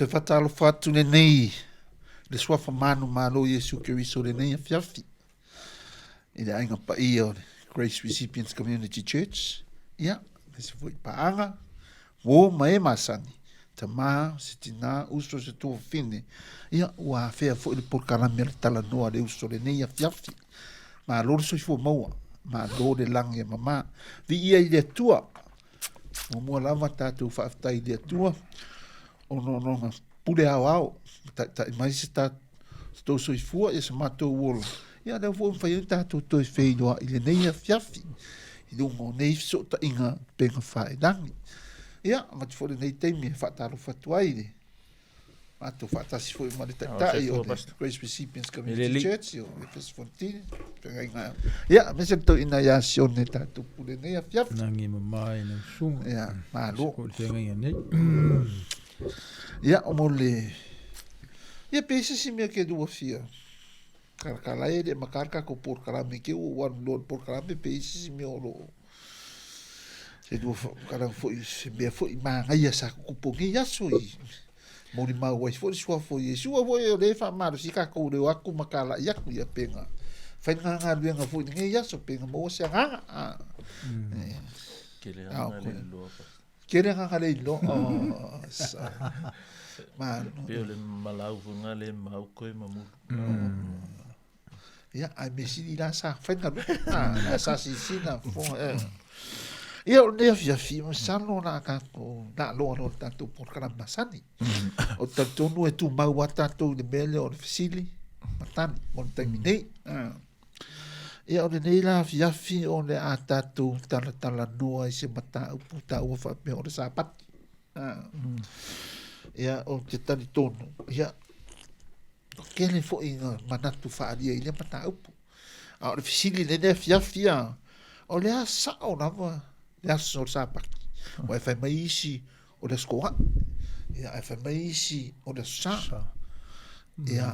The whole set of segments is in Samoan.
Te whatalofa atu lenei le suafa manu malo Iesu Keriso lenei afiafi i le aiga paia o le Grace Recipients Community Church. Ia, aemaise foi paaga, uo ma e masani, tamā, se tinā, uso, se tuafafine. Ia, ua afea foi le polokalame a le talanoa a le uso lenei afiafi. Malo le soifua maua, malo le lagi e mama. Viia i le Atua. Muamua lava tatou faafetai i le Atua ona o lona pule aoao ma taitai mai se ta se tou soifua ia se matou ola. Ia lea foi ua mafai ai ona tatou toe feiloai i lenei afiafi i luga o nei fesootaiga upega failagi. Ia, avatu foi lenei taimi e faatalofa atu ai i le matou faatasi foi ma le taitai o le Grace Recipients Community Church o Efeso Fonotini feagaiga. Ia, aemaise le toeaina ia Sione tatou pule nei afiafi. Lagi mama i lau susuga. Ia, malo. Foi le feagaiga nei. Ia, o mo le... Ia, pe se isi mea ke lua fia. Kalakala e le makar ka ko polokalame ke ua ua alu loa le polokalame pe i se isi mea o lo o se lua kala foi se mea foi manaia sa tutupu nei aso i molimau ai foi le suafa o Iesu. Aua foi o lea e faamalosi tatou i le o atu ma talai atu ia pe na fai lena galuega foi i lenei aso pe na maua se agaga. Ah. Tele agaga le iloa. Tele agaga le iloa. Oh, sa. Malo. Pe o le malau foi nga le mau koe ma mulu. Ia, ae mea sili la sa fai galuega. Ah, la sa sisina fofoga. Eh. Ia, o lenei afiafi, masalo o le a tatou naaloa loa i le tatou polokalame masani. Ou te talitonu e tumau lava tatou i le mea lea o le fesili ma tali mo le taimi nei. Ah. Ia, o lenei la afiafi o le a tatou talatalanoa i se mataupu taua faapea o le Sapati. Ah. Ia, ou te talitonu, ia, Ua tele foi ngā manatu faaalia i lea mataupu. A o le fesili i lenei afiafi a, o le a sao lava le aso o le Sapati? Aua e fai mai isi o le Aso Toonai, ia ae fai mai isi o le Aso Sa. Ia,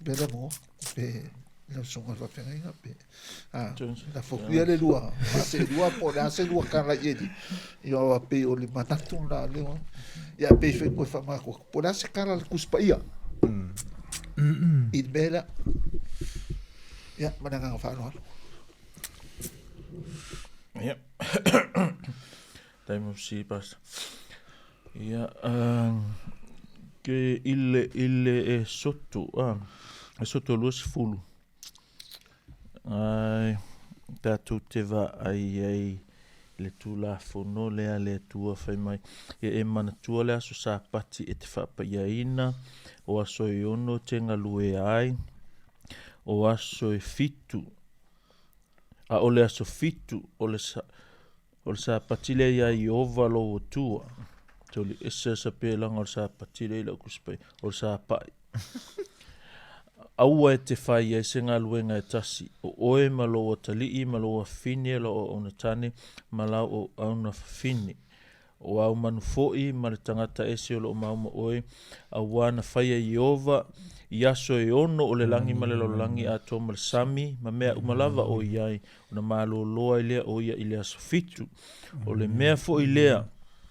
pe lea mo, pe lau susuga i le faafeagaiga pe a lafo atu ia le lua se lua po o le a se lua tala i ai ia aua pei o le manatu lena lea ia pei foi toe faamanatu atu po o le a se tala a le Tusi Paia i le mea lea. Ia ma le agaga faaaloalo. Ia. Time of sea pastor. Ia, ke ile ile e soto, a, e soto 20. Ai, tatou te vaai ai i le Tulafono lea a le Atua fai mai, Ia e manatua le aso Sapati e te faapaiaina, o aso e ono e te galue ai, o aso e fitu, a o le aso fitu o le, o le Sapati lea iā Ieova lou Atua. Toli ese sapelaga o le Sapati lea i lau Tusi Paia, o le Sapai. Aua e te fai ai se galuega e tasi, o oe ma lou atalii ma lou afafine, lau auauna tane ma lau auauna fafine, o āu manu foi ma le tagata ese o lo o mau ma oe, auā na faia e Ieova i aso e ono o le lagi ma le lalolagi atoa ma le sami ma mea uma lava o i ai, ona malōlō ai lea o ia i le aso fitu. O le mea foi lea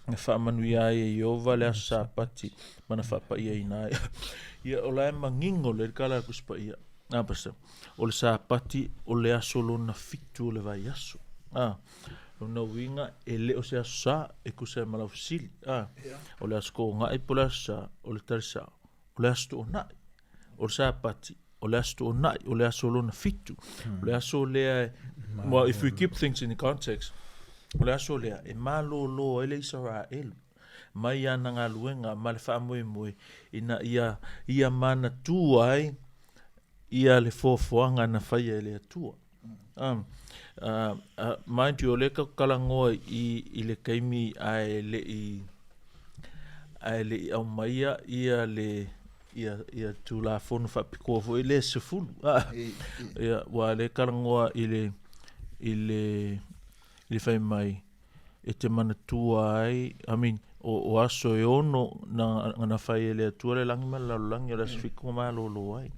na faamanuia ai e Ieova le aso Sapati ma na faapaiaina ai. Ia, o la e manino lelei le tala a le Tusi Paia. A, Pastor, o le Sapati o le aso lona fitu o le vaiaso. A, lona uiga e le o se aso Sa e tusa ai ma lau fesili. A, o le aso Toonai po o le aso Sa, o le tali sao, o le aso Toonai. O le Sapati, o le aso Toonai, o le aso lona fitu. O le aso lea, well, if we keep things in context, o le aso lea e malōlō ai le Isaraelu mai ana galuega ma le faamoemoe ina ia ia manatua ai ia le foafoaga na faia e le Atua. Mind you, o lea tatou talanoa i, i le taimi ae le i ae le i aumaia ia le ia, ia Tulafono faapitoa foi lea e 10. Ah, ia, ua lea talanoa i le i le i le fai mai e te manatua ai, I mean, o, o aso e ono na, na fai e le Atua le lagi ma le lalolagi, o le aso fitu na malōlō ai.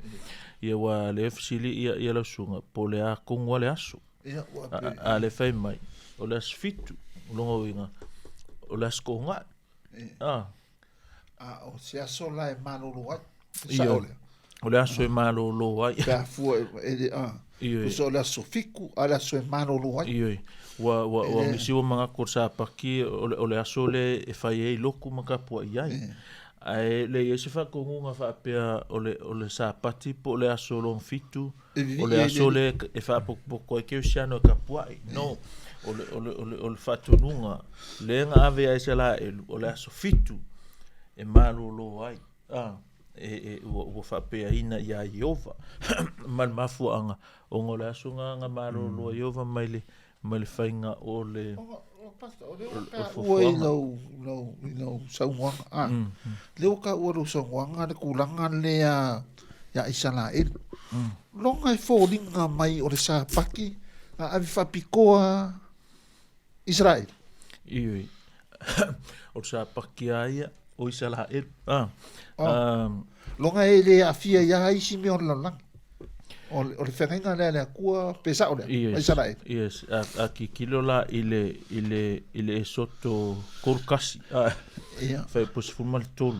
Ia ua le fesili ia, ia lau susuga, po o le a tonu a le aso. Ia, ua A, a, a le fai mai, o le aso fitu, o lona uiga, o le aso toonai. Ah. A o se aso la e malolo ai. E sao lea. O le aso e malolo ai. Pe a fua e le a. Tusa o le aso fiku a le aso e malolo ai. Ioe. Ua ua ua nisi ua manatu o le Sapati o le aso lea e fai ai lotu ma tapuai ai. Ae leai ai se faatonuga faapea o le o le Sapati po o le aso lona fitu o le aso lea e faapotopoto ai kerisiano e tapuai. No. O le o le o le o le faatonuga lea na ave ia Isaraelu o le aso fitu e malolo ai. A, e, e, ua, ua faapeaina iā Ieova ma le mafuaaga ona o le aso na na malolo ai Ieova mai le mai le faiga o le Pastor, o lea ua taua i lau, lau, i lau saunoaga, a, lea ua taua i lau saunoaga le tulaga lea ia Isaraelu. Loga e foliga mai o le Sapati na ave faapitoa Isaraelu. Ioe. O le Sapati a ia o Isaraelu. Ah. Oh. Loga e le aafia i a isi mea o le lalolagi. O le, o le feagaiga lea a le Atua, pe sao lea, yes, o Isaraelu. Yes, a, a tilotilo la i le, i le, i le Esoto 31. Ah, yeah. Fai po 13.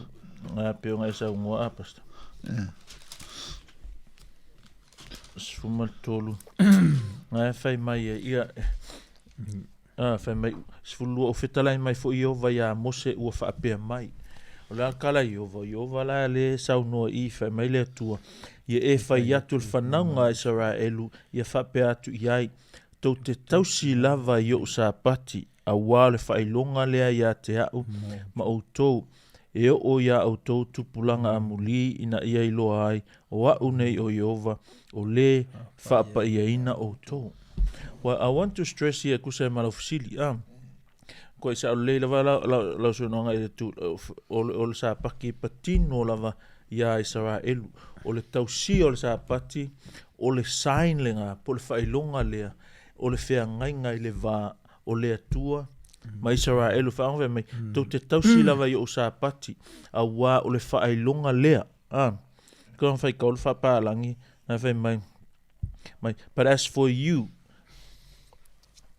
Ah, pe ona e saunoa a, pastor. Yeah. 13. Ae fai mai e ia, a, fai mai, 12, o fetalai mai foi Ieova iā Mose ua faapea mai. O le a le tala a Ieova? O Ieova la lea e saunoa i i, fai mai le Atua, Ia e fai atu le fanauga a Isaraelu, ia faapea atu i ai, Tou te tausi lava i ou Sapati, auā o le faailoga lea ia te au ma outou, e oo iā outou tupulaga amulī ina ia iloa ai, o aʻu nei ʻo Ieova, o lē faapaiaina outou. Well, I want to stress here, tusa e ma lau fesili, a, koe sao lelei lava lau, lau, lau saunoaga i le tu, o, o le Sapati e patino lava iā Isaraelu. O le tausia o le Sapati, o le sign lena, po o le faailoga lea, o le feagaiga i le va o le Atua ma Isaraelu. Faalogo fai mai, tou te tausi lava i ou Sapati, auā o le faailoga lea. A, ko fai kau le faapalagi, na fai mai, mai, but as for you,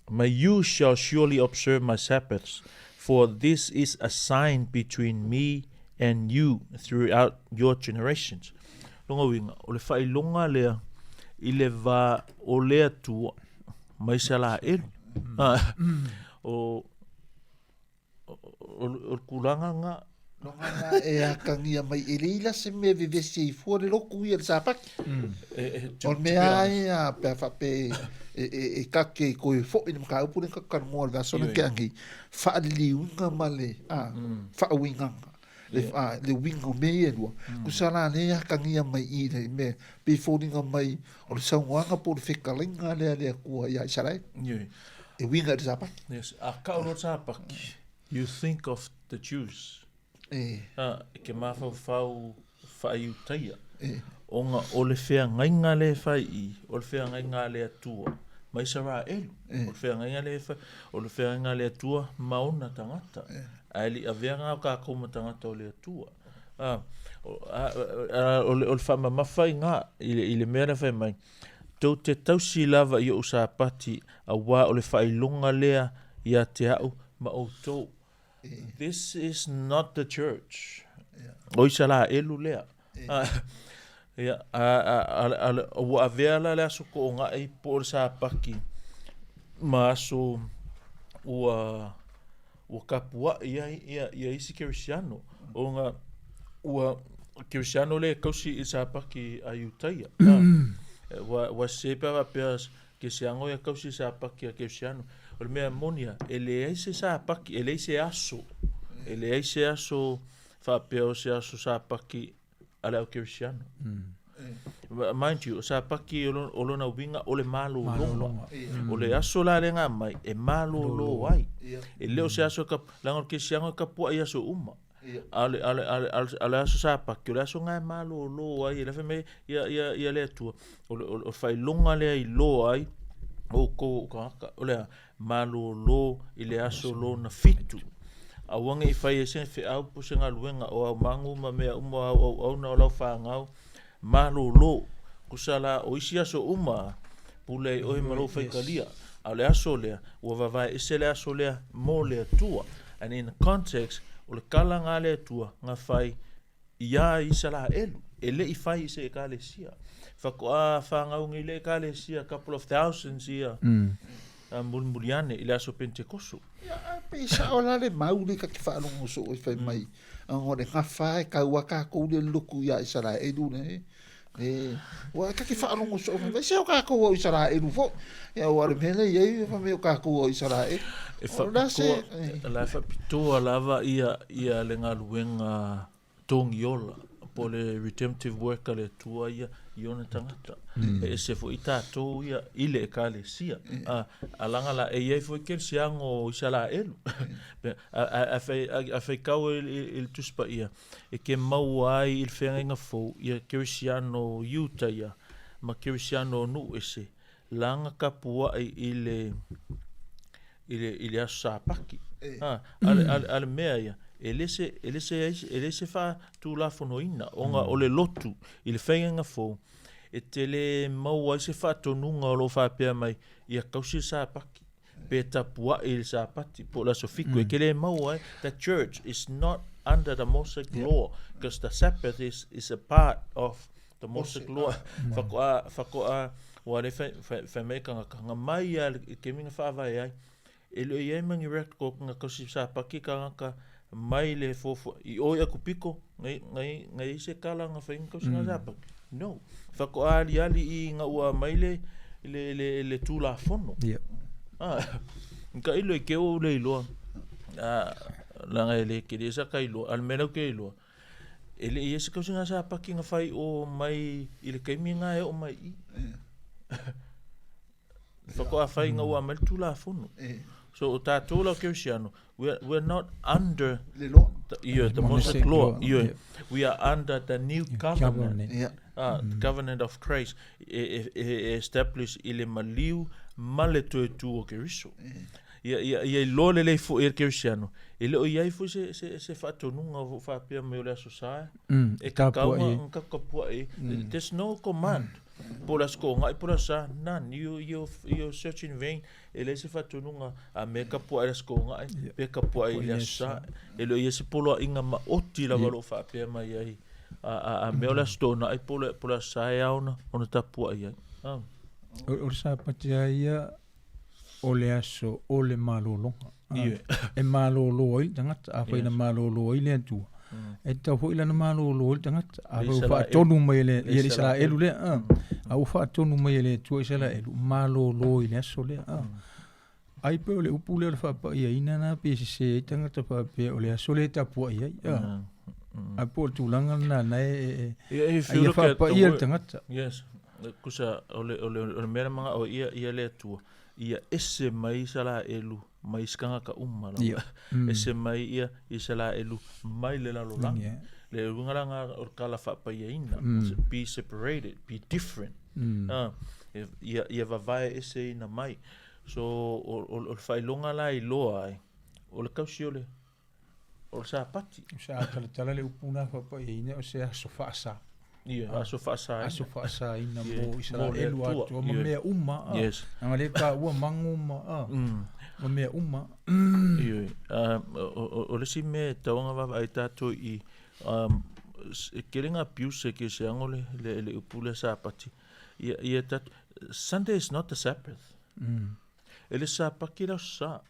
may you shall surely observe my Sabbaths, for this is a sign between me and you throughout your generations. Lona uiga, o le faailoga lea i le va o le Atua ma Isaraelu. O, o, o, o le tulaga lena. Loga la e atagia mai e leai la se mea e vevesi ai fua le lotu ia i le Sapati. O le mea lava ia pe a faapea e, e, e kake i koe foi le mataupu lea ka talanoa i le vaiaso lea na tea nei, faaliliuina ma le a, faauigaga. Le, a, le uiga o mea ia e lua. Tusa la lea e atagia mai i le mea, pei e foliga mai o le saunoaga po o le fetalaiga lea a le Atua ia Isaraelu. E uiga i le Sapati. Yes. A kau loa le Sapati, you think of the Jews. E. A, e ke mafaufau faaiutaia. E. Ona o le feagaiga lea e fai i, o le feagaiga a le Atua ma Isaraelu. E. O le feagaiga lea e fai, o le feagaiga a le Atua ma ona tagata. E. Ae le i avea na o tatou ma tagata o le Atua. A, o, a, a, o le, o le faamamafa i na, i le, i le mea lea fai mai, tou te tausi lava i ou Sapati, auā o le faailoga lea ia te au ma outou. This is not the church. O Isaraelu lea. Ia, a, a, a, a, ua avea la le aso toonai po o le Sapati ma aso ua ua tapuai ai ia, ia isi Kerisiano, ona ua Kerisiano lea e tausi i le Sapati a Iutaia. Ua, ua sese pe a faapea Kerisiano ia tausi i le Sapati a Kerisiano. O le mea moni lava, e leai se Sapati, e leai se aso, e leai se aso faapea o se aso Sapati a le au Kerisiano. Mind you, o Sapati o lona uiga o le malologa. O le aso la lea na aumai e malolo ai. E le o se aso e kap, leaga o le Kerisiano e kapuai i aso uma. A o le, a o le, a o le, a o le aso Sapati, o le aso lena e malolo ai, e le fai mai ia, ia, ia le Atua, o le, o le faailoga lea e iloa ai outou o tagata, o le a? Malolo i le aso lona fitu. Aua ne i fai ai se feau po o se galuega, o au magu ma mea uma o au auauna o lau fanau, malolo. Tusa la, o isi aso uma, pule ai oe ma lou faitalia. A o le aso lea, ua vavae ese le aso lea mo le Atua. And in the context, O le kalaga a le Atua na fai iā Isaraelu, e le i fai i se Ekalesia. Faatoa fanau nei le Ekalesia couple of thousands ia mulimuli ane i le aso Pentekoso. Ia, ae pei sao la le mau lea ta te faalogo soo e fai mai, ona o le gafa e tau a tatou le lotu ia Isaraelu le e ua ta te faalogo soo fai mai, se o tatou o Isaraelu foi. Ia aua o le mea lea e i ai fai mai o tatou o Isaraelu. E faapitoa, la e faapitoa lava ia ia le galuega togiola po o le redemptive work a le Atua ia i ona tagata. E ese foi tatou ia i le Ekalesia. A, a laga la, e i ai foi kerisiano o Isaraelu. A, a faitau i, i, i le Tusi Paia, e ke maua ai i le feagaiga fou ia kerisiano Iuta ia ma kerisiano o nuu ese, laga tapuai i le i le, i le aso Sapati. A, a, le, a, le, a le mea ia, e le se, e le se, e le se faatulafonoina, ona o le lotu i le faiga fou, e te le maua ai se faatonuga o lo o faapea mai, ia tausi le Sapati, pe tapuai i le Sapati, po o le aso Fitu, e te le maua ai. The church is not under the Mosaic law, because the Sabbath is, is a part of The Mosaic Law, whakoa, whakoa, ua le whai, whai, whai mai kanga, nga mai ia le kemi nga whaavae ai. E le iai mangi record nga kausi sa paki kangaka mai le fofo, i oi aku piko, ngai, ngai, ngai se kala nga whai nga kausi nga sa paki. No. Whakoa ali ali i nga ua mai le, le, le, le tūlafono. Yeah. Ah, ka ilo i ke o le iloa. Ah, langa e le kere sa ka iloa, al mea lau ke iloa. E le i ai se tausiga sapati na fai o mai i le taimi na e oo mai i. Faatoa fai ina ua aumai le Tulafono. So o tatou la o Kerisiano, we are, we are not under Le law. the, yeah, the Mosaic law. Yeah. We are under the new covenant. Yeah. Ah, the covenant of Christ e, e, e, e establish i le maliu ma le toe tu o Keriso. Ia, ia, ia iloa lelei foi e le kerisiano, e le o i ai foi se, se, se faatonuga o faapea mai o le Aso Sa, e Tapua'i tatau ai. ona taputapua'i ai. There's no command. Po o le Aso Toonai, po o le Aso Sa, none. You, you, you search in vain, e leai se faatonuga, a mea e tapua'i i le Aso Toonai, pe tapua'i i le Aso Sa. E le o i ai se poloaiga maoti lava o lo o faapea mai ai, a, a, a mea o le Aso Toonai po o le, po o le Aso Sa e ao ona, ona tapua'i ai. Ah. O, o le sapati lava ia o le aso o le malologa. E malolo ai le tagata, afai na malolo ai le Atua, e tatau foi la ona malolo ai le tagata. Afai ua faatonu mai e le, ia le Isaraelu lea, a ua faatonu mai e le Atua Isaraelu, malolo i le aso lea. Ai pei o le upu lea o le faapaiaina na pe sese ai tagata faapea o le aso lea e tapuai ai. Ai po o le tulaga lena na e, If a you ia look at the faapaia le word, tagata. yes, kusa o le, o le, o le mea le manao ia, ia le Atua, ia ese mai Isaraelu mai isi tagata uma lava. Ia. Ese mai ia Isaraelu mai le lalolagi. Yeah. Le uiga la lena o le tala faapaiaina, be separated, be different. Ah, ia, ia vavae eseina mai. So, o, o, o le faailoga la i loa ai, o le tausi o le, o le sapati. Sa talatala le upu na faapaiaina o se aso faasa. Ia, aso faasaina. Aso faasaina Yeah. mo Isaraelu Mo le Atua. atoa ma Yeah. mea uma. ah. Yes. Leaga lea taua mago ma, ah, ma mea uma. Ioe. O, o, o le isi mea e tatau ona vaavaai tatou i, e tele ngā abuse e kerisiano le, le, le upu lea sapati. Ia, ia tatou, Sunday is not the Sabbath. E le sapati le aso Sa.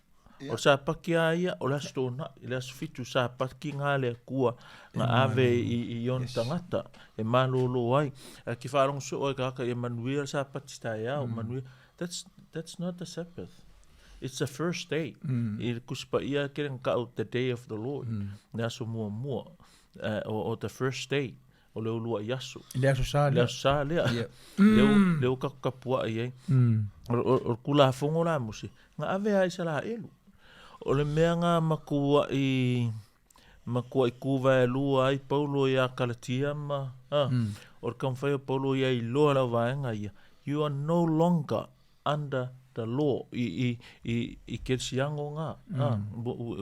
O le sapaki a ia, o le aso Toonai, le aso Fitu, sapaki ngā le Atua nga ave i, i ona tagata e malōlō ai. A ke faalogo soo ai tagata ia manuia le sapati taeao, manuia. That's, that's not the Sabbath. It's the first day. I le Tusi Paia kele na kau the day of the Lord, le aso muamua, o, o the first day o le uluai aso. Le aso Sa Le lea. aso Sa lea. Yeah. Lea ua, lea ua tapua'i ai. O, o, o le Tulafono la a Mose, na ave a Isaraelu. O le mea na matua'i, matua'i tuvaelua ai Paulo iā Kalatia ma, a, o le taumafai o Paulo ia iloa lau vaega ia, you are no longer under the law i, i, i, i kerisiano ngā. A,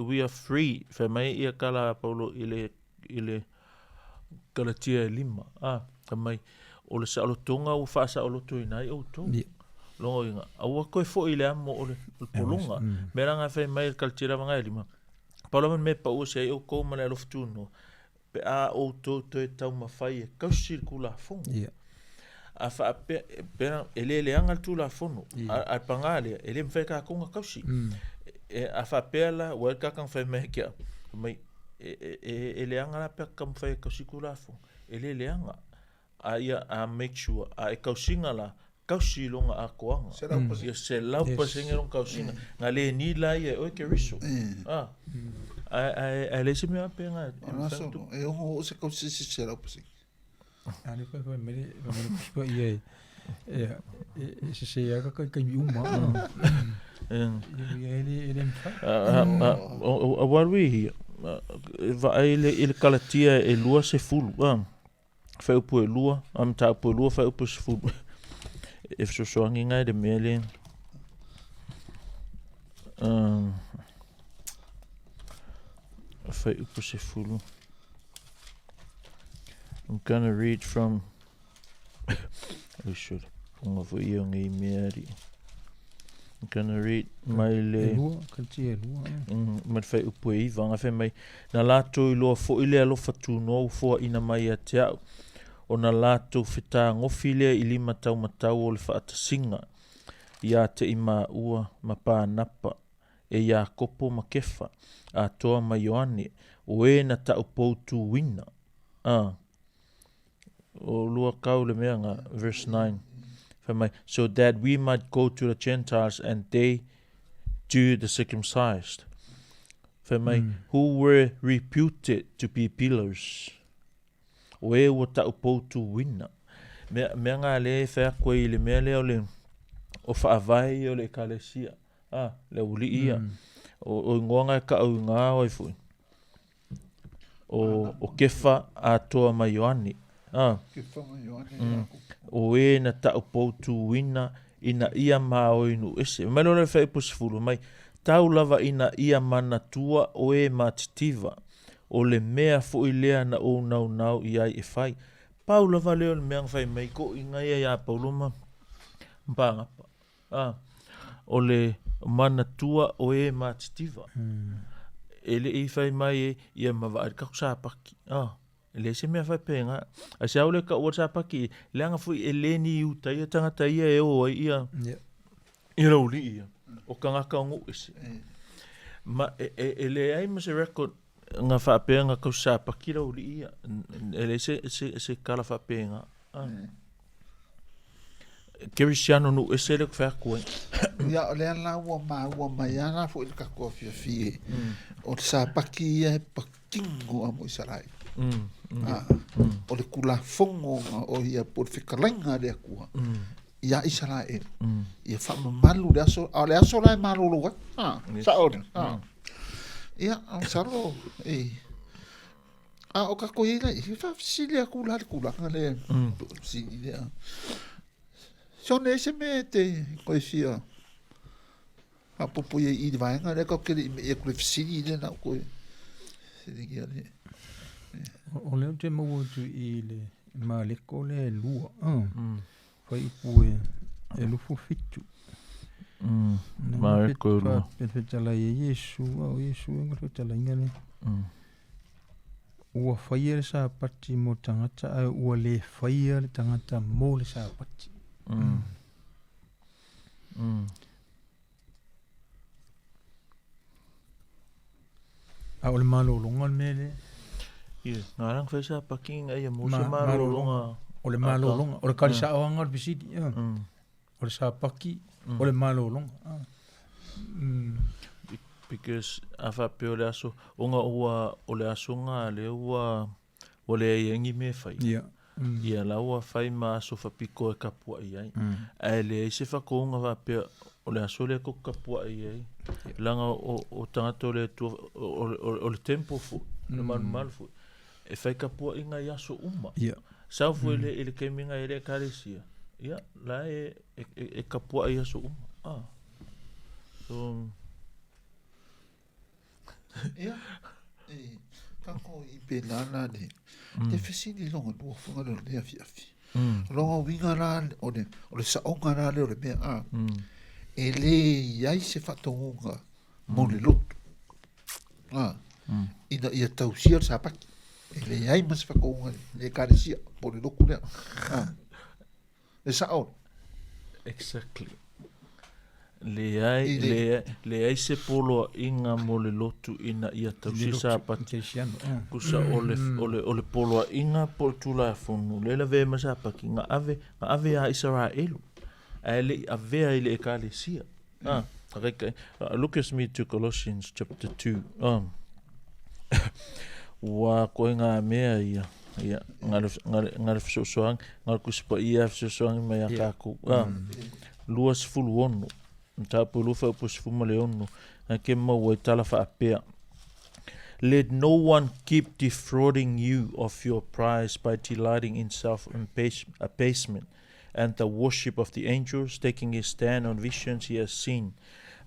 we are free, fai mai ia tala a Paulo i le, i le Kalatia e lima, a, fai mai, o le saolotoga ua faasaolotoina ai outou. Yeah. Logo inga, aua koe foi i le amo o le, o le pologa. Mea la nga fai mai le Kalatia lava nga e lima, Pau lava le mea e pau ese ai outou ma le alofa tunoa, pe a outou toe taumafai e tausi le Tulafono. Ia. A faapea, pe a, e le leaga le Tulafono, Ia. a, a paga lea, e le mafai e tatou ona tausi. E, a faapea la, ua i ai le tagata na fai mai ia te au, fai mai, e, e, e, e leaga la pe a taumafai e tausi le Tulafono. E le leaga. A ia, a make sure, a e tausiga la, tausi i lona atoaga. 100%. Ia 100% lona tausiga. Na le ni la ia e oe Keriso. Ah. Ae, ae, ae leai se mea faapena e O mafai la ona tupu. e ono oo se tausi se 100%. A lea fai mai le fai mai le Tusi Paia e e e sese lava ka taimi uma. Ia e le e le mafai. Aua lui ia, e vaai i le Kalatia e 20, a. Fuaiupu e 2, a mataupu e 2, fuaiupu e 10. E fesoasoani na i le mea lea. Fuaiupu 10. I'm gonna read from Oh shoot. Ponga foi ia o nei mea alii. I'm gonna read mai le E lua, Kalatia e lua. Mai le fuaiupu e 9, na fai mai, Na latou iloa foi le alofa tunoa ua foaina mai ia te au, ona latou fetagofi lea i lima taumatau o le faatasiga, ia te i maua ma Panapa, e Iakopo ma Kefa, atoa ma Ioane, o e na taupoutuina. A. O lua kau le mea nga, verse 9. Fai mai, so that we might go to the Gentiles and they to the circumcised. Fai mai, who were reputed to be pillars. O e ua taupoutuina. Mea, mea nga lea e fai atu ai i le mea lea o le, o faavae ia o le Ekalesia. A, le aualii ia. O, o igoa nga e taʻau i ga o ai foi. O, o Kefa atoa ma Ioane. A. Kefa ma Ioane, Iakopo. O e na taupoutuina ina ia maoi nuu ese. Mai loa le fuaiupu 10, mai, Tau lava ina ia manatua o e matitiva, o le mea foi lea na ou naunau i ai e fai. Pau lava lea o le mea na fai mai toʻiga ia iā Paulo ma Paanapa. A, o le manatua o e matitiva. E le i fai mai e ia ma vaai le tatou sapaki. A, e leai se mea faapena. Ae se ao le taua le sapaki, leaga foi e le ni Iutaia tagata ia e o ai ia, ia laulii ia, o tagata o nuu ese. Ma e, e, e leai ma se record na faapea na tausi sapaki laulii ia. E leai se, se, se tala faapena. A. Kerisiano nuu ese lea ou te fai atu ai. Ia, o lea la ua maua mai lava la foi le tatou afiafi e, o le sapaki ia e patino lava mo Isaraelu. A, o le Tulafono o ia po o le fetalaiga a le Atua ia Isaraelu, ia faamamalu le aso, a o le aso la e malolo ai. A, sao lea. A. Ia, masalo e A o tatou i ai la i, faafesili atu la le tulaga lea, fesili lea. Sione, ai se mea e te koe fia faaopoopo i ai i le vaega lea, tatou te le i me'i atu i le fesili lea na ou toe fesiligia lea. O lea ou te maua atu i le Mareko lea e 2, fuaiupu e 27. Mareko e 2. Faapea le fetalai e Iesu, a o Iesu e le fetalaiga lea. Ua faia le Sapati mo tagata, ae ua le faia le tagata mo le Sapati. A o le malologa le mea lea. Ia, na ala na fai Sapati ina ia maua se malologa. O le malologa, o le tali saoaga o le fesili. O le Sapati, o le malologa. Because a faapea o le aso, ona ua, o le aso na lea ua, ua leai ai ni mea e fai. Ia. Ia la ua fai ma aso faapitoa e tapuai ai. Ae leai se faatonuga faapea o le aso lea tou te tapuai ai. Leaga o tagata o le Atua, o le temple foi, le malumalu foi, e fai tapuaiga i aso uma. Ia. Sau foi i le taimi na i ai le Ekalesia, ia, la e tapuai i aso uma. Ah. So, Ia, e, tatou i pēnā la le, te fesili longa lua funga lea o le afiafi. Longa uiga la, o le, o le saoga la lea o le mea a, e le i ai se faatonuga mo le lotu. Ina ia tausia le Sapati. E leai ma se faatonuga i le Ekalesia po o le lotu lea. Le sao. Exactly. Leai, leai, leai se poloaiga mo le lotu ina ia tausia Sapati. Tusa o le, o le, o le poloaiga po o le Tulafono, lea e lavea ai ma Sapati, na ave, na ave ia Isaraelu, ae le i avea i le Ekalesia. Ah, okay. Look with me to Colossians chapter 2. Ua koe ngā mea ia. Ia, ngā le, ngā le, ngā le fesoasoani, ngā le Tusi Paia fesoasoani mai a kākou. Ah, 26, mataupu e lua fuaiupu e 16, nā ke mau ai tala faapea. Let no one keep defrauding you of your prize by delighting in self-abasement and the worship of the angels, taking his stand on visions he has seen.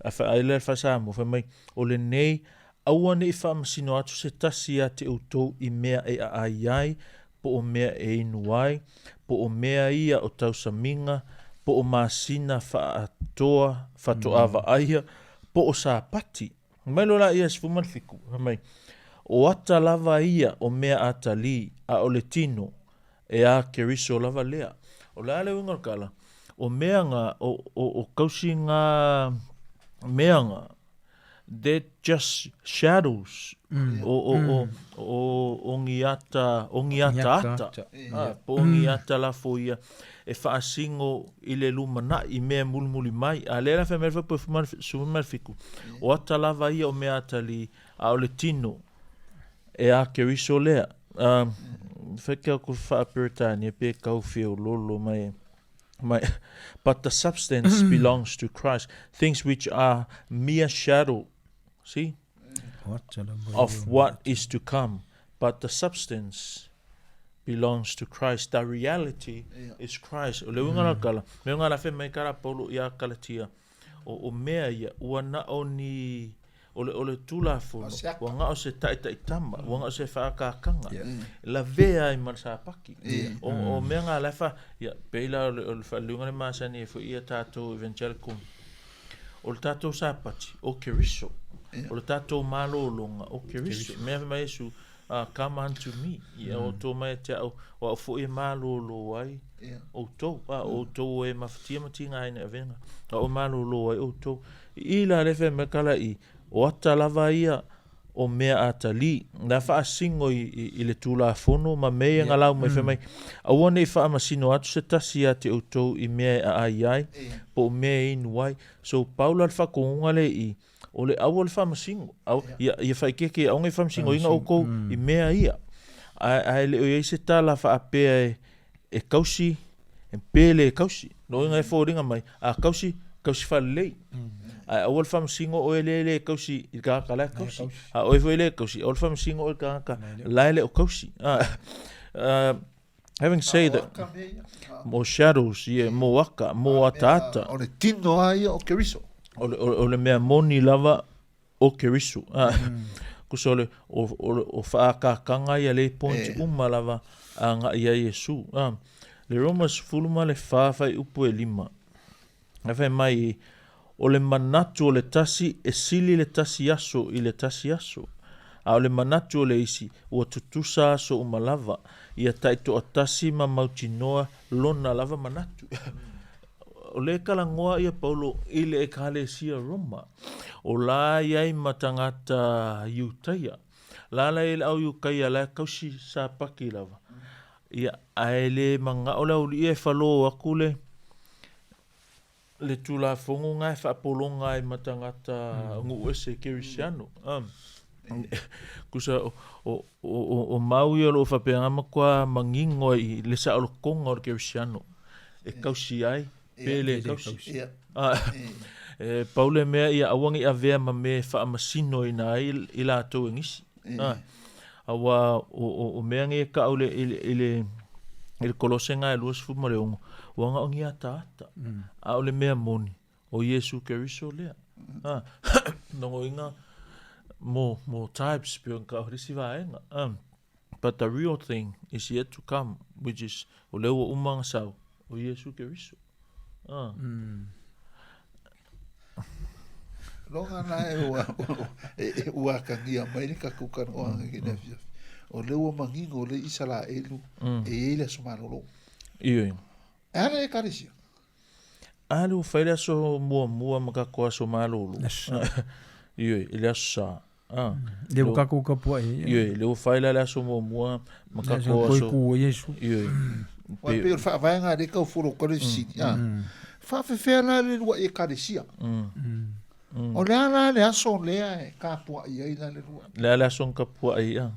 A wha, le whasamu, wha mai, o le nei, Aua ne i faamasino atu se tasi iā te outou i mea e aai ai, po o mea e inu ai, po o mea ia o tausamiga, po o masina faaatoa, faatoa vaaia, po o Sapati. Mai loa laia 17, fai mai, O ata lava ia o mea atalī, a o le tino, e a Keriso lava lea. O le a le uiga o le tala? O mea nga, o, o, o kausi nga mea nga, they're just shadows o, o, o, o, o ni ata, o ni ataata, ah, po o ni ata lafo ia e faasingo i le lumanai i mea e mulimuli mai. A lea la fai mai le fuaiupu e 17, o ata lava ia o mea atalii, a o le tino e a Keriso lea. Um, fai ke aku faa-Peretania pe kau feololo mai mai but the substance belongs to Christ, things which are mere shadow, see, of what is to come, but the substance belongs to Christ. The reality is Christ. O le uiga la kala, me uiga la fai mai kala Paulo ia Kalatia, o, o mea ia, ua na o ni, o le, o le Tulafono, ua na o se ta'ita'itama, ua na o se fa'akākaga, e lavea ai ma le sapaki. O, o mea ngā la e fa, ia, pei la o le, o le fa'aliuga le masani ai fo'i ia tātou evangelical, o le tātou sapati, o Keriso, o le tātou malōlōga, o Keriso. Mea fai mai Iesu, Come unto me, ia outou mai ia te au, o au fo'i e malōlō ai outou, a o outou e mafatia ma tigaina i avega, a o malōlō ai outou. I la le fai mai kala i, o ata lava ia o mea atalii, la faasingo i, i, i le Tulafono ma mea ia nga lau mai fai mai, aua ne i faamasino atu se tasi ia te outou i mea e aai ai, po o mea e inu ai. So, pau la le faakogoga le i, O le aua le faamasino, au, ia, ia faaikeike, aua ne i faamasinoina outou i mea ia. Ae, ae le o i ai se tala faapea e, e kausi, e pe le kausi. Lona uiga e foliga mai, a kausi, kausi faalelei. Ae aua le faamasino oe lea e le kausi i le tagata la e kausi. A oe foi e le kausi, aua le faamasino oe i le tagata la e le o kausi. Having said that, mo shadows, yeah, mo aka, mo ataata. O le tino a ia o Keriso. O le, o, o le mea moni lava o Keriso. Ah, Kusa o le, o, o, o whaakakanga ia le point e. uma lava a nga ia Iesu. Ah, le Roma 14 whai upu e lima. Ae fai mai, O le manatu o le tasi e sili le tasi aso i le tasi aso, a o le manatu o le isi, ua tutusa aso uma lava, ia taitoatasi ma mautinoa lona lava manatu. O lea e talanoa ia Paulo i le Ekalesia Roma, o la e i ai ma tagata Iutaia. La la i le au Iutaia la e kausi sapaki lava. Ia, ae le manao le aualii e falō atu le, le Tulafono na e faapologa ai ma tagata nuu ese kerisiano. Tusa o, o, o, o mau ia o lo o faapea na matua manino ai i le saolotoga o le kerisiano e kausi ai pe le kausi. E pau le mea ia aua ne i avea ma mea e faamasinoina ai i latou e nisi. Aua o, o, o mea nei e kau le, i le, i le, i le Kolosega e 26, ua na o ni ataata. A o le mea moni, o Iesu Keriso lea. Lona uiga, mo, mo types pei ona kau le isi vaega. But the real thing is yet to come, which is, o lea ua uma ona sau, o Iesu Keriso. Loga la e ua, e, ua akagia mai le tatou talanoaga i le afiafi. O lea ua manino o le Isaraelu e i ai le aso malolo. Ioe. E a le ekalesia? A le ua fai le aso muamua ma tatou aso malolo. Ioe, i le aso Sa. Ah. Le ua tatou tapuai ai. Ioe, le ua fai la le aso muamua ma tatou aso. Toe ku ai Iesu. Ioe. Ua pei o le faavaega lea tau follow le fesili. Ah. Faafefea la le lua'i ekalesia? O le a la le aso lea e tapuai ai la le lua'i? Le a le aso na tapuai ai.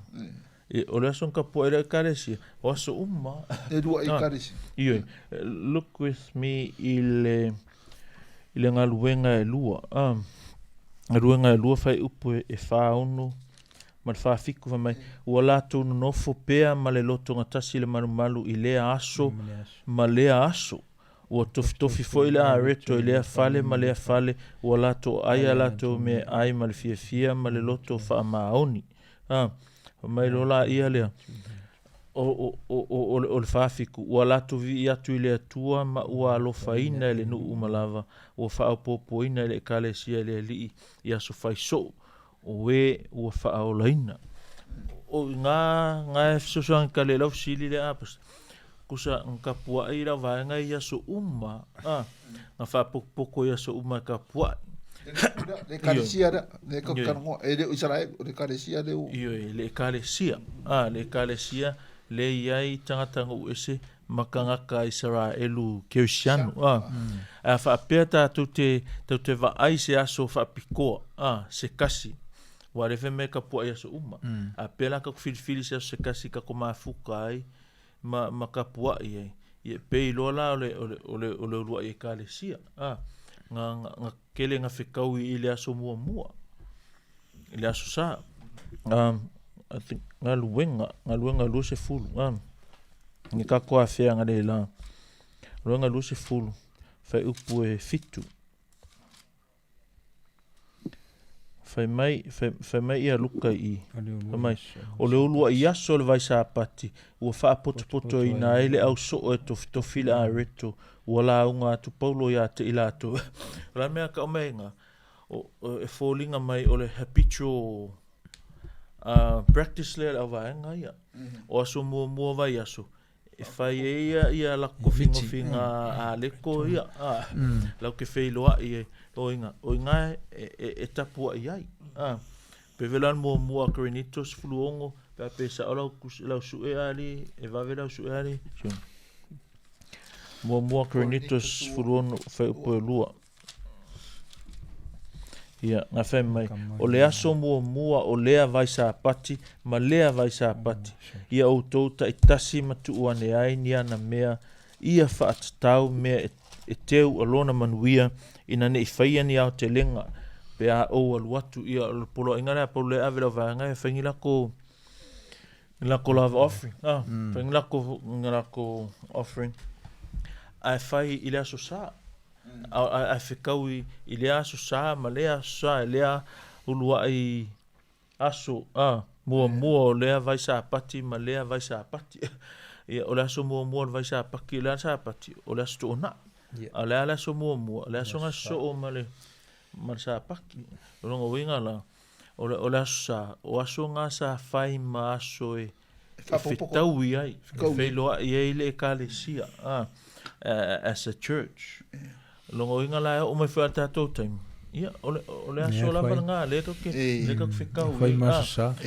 E, o le aso na tapuai ai le ekalesia, o aso uma. Le lua'i ekalesia. Ioe. Look with me i le i le galuega e lua. Ah. Galuega e lua fuaiupu e 46 ma le 47 fai mai, ua latou nonofo pea ma le lotogatasi i le malumalu i lea aso ma lea aso. Ua tofitofi foi le areto i lea fale ma lea fale, ua latou ai a latou meaai ma le fiafia ma le loto faamaoni. A, fai mai loa laia lea, o, o, o, o, o, le, o le 47, ua latou vivii atu i le Atua ma ua alofaina e le nuu uma lava, ua faaopoopoina e le Ekalesia e le Alii i aso fai soo, o e ua faaolaina. O i ngā, ngā e fesoasoani ka le lau fesili lea, a, Kusa nga kapuaʻi i lau vaega i aso uma, a, nga faapokopoko i aso uma e kapuaʻi. Le ekalesia lea, le ka talanoa, e le o Isaraelu, o le ekalesia lea ua. Ioe, le ekalesia, a, le ekalesia le i ai tagata nuu ese ma tagata Isaraelu kerisiano, a. A faapea tatou te, tatou te vaai se aso faapitoa, a, se kasi, ua le fai mai e kapuaʻi aso uma. A pea la tatou filifili se aso se kasi tatou mafuta ai, ma, ma kapuaʻi ai. Ia, pei loa la o le, o le, o le, o le uluaʻi ekalesia, a, nga, nga, nga kele nga fekaui i le aso muamua, i le aso sa. I think, galuega, galuega 20, a, ni kako afea nga le la. Galuega 20, fuaiupu e 7. Fai mai, fai, fai mai ia Luka i i. Fai mai, o le uluaʻi aso o le vaesapati, ua faapotopotoina ai le au soo e tofitofi le areto, ua lauga atu Paulo iā te i latou. O le a le mea ka mai iga? O, o, e foliga mai o le habitual practice lea a le auvaega ia. O aso muamua o vaiaso, E fai ai ia, ia lako finofiga a leko ia, a, lau ke feiloaʻi e, o inga, o inga e, e, e tapuaʻi ai. A, pe vela le muamua a Korinito 16, pe a pe sao lau, lau sue ali, e vave lau sue ali. Muamua Korinito 16, fuaiupu e lua. Ia, nga fai mai, o le aso muamua o lea vaesapati ma lea vaesapati, ia outou taitasi ma tuu ane ai ni ana mea, ia faatatau mea e, e teu a lona manuia, ina ne i faia ni aotelega, pe a ou alu atu, ia, o le poloaiga lea a Paulo e ave lau vaega e fai ni lako, ni lako lava offering, ah, fai ni lako, ni lako offering, ae fai i le aso Sa. Ae fekau i lea aso sa ma lea aso sa, i lea uluaʻi aso muamua o lea vaesapati ma lea vaesapati. Ia, o le aso muamua o le vaesapati, o le a le sapati? O le aso Toonai. A o le a le aso muamua? O le aso gasoo ma le, ma le sapaki. O lona uiga la, o le, o le aso sa, o aso ga sa fai ma aso e, e fetaui ai, e feiloaʻi ai le ekalesia, as a church. Lona uiga la e oo mai foi a le tatou taimi, ia, o le, o le aso lava lena, lea tatou te, lea tatou te fetau ai,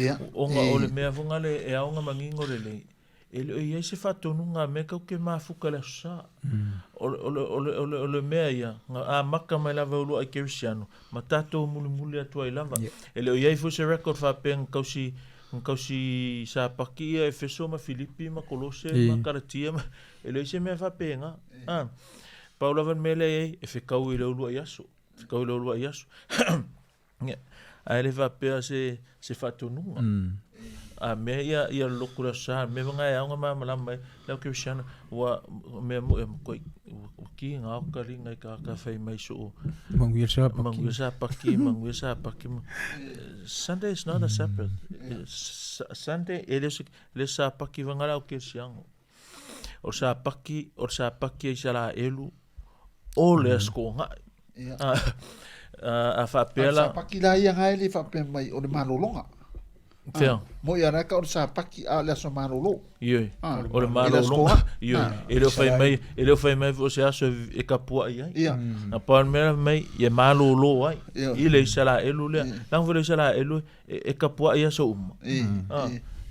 a, ona o le mea foi lena e ao ona manino lelei, e le o i ai se faatonuga a mea tatou te mafuta i le Aso Sa. O le, o le, o le, o le, o le mea ia, na amata mai lava e uluaʻi kerisiano, ma tatou mulimuli atu ai lava. E le o i ai foi se record faapea na tausi, na tausi sapaki ia Efeso ma Filipi ma Kolose ma Kalatia ma, e le o i ai se mea faapena. A, pau lava le mea lea e i ai, e fekau i le uluaʻi aso, fekau i le uluaʻi aso. Ia, ae le faapea se, se faatonuga. A mea ia, ia loku le aso sa, mea vanga e aoga malamalama ai, lau Kerisiano, ua, mea mo e mokoi, ua ki ngā o ka linga i ka ka whai mai so o. Manguia sa paki. Manguia sa paki, manguia sa paki. Sunday is not a Sabbath. Sunday, e le, le sa paki vanga lau Kerisiano. O sa paki, o sa paki ai sa la elu, o le asko ngai. A faapea la. Sapaki la ia nga e le faapea mai o le malologa. Fea? Moi a ka o le sapaki a o le aso malolo. Ioe. O le malologa. Ioe. E le o fai mai, e le o fai mai foi o se aso e kapua'i ai. Ia. Na pau le mea mai e malolo ai i le Isaraelu lea. Leaga foi le Isaraelu e kapua'i aso uma.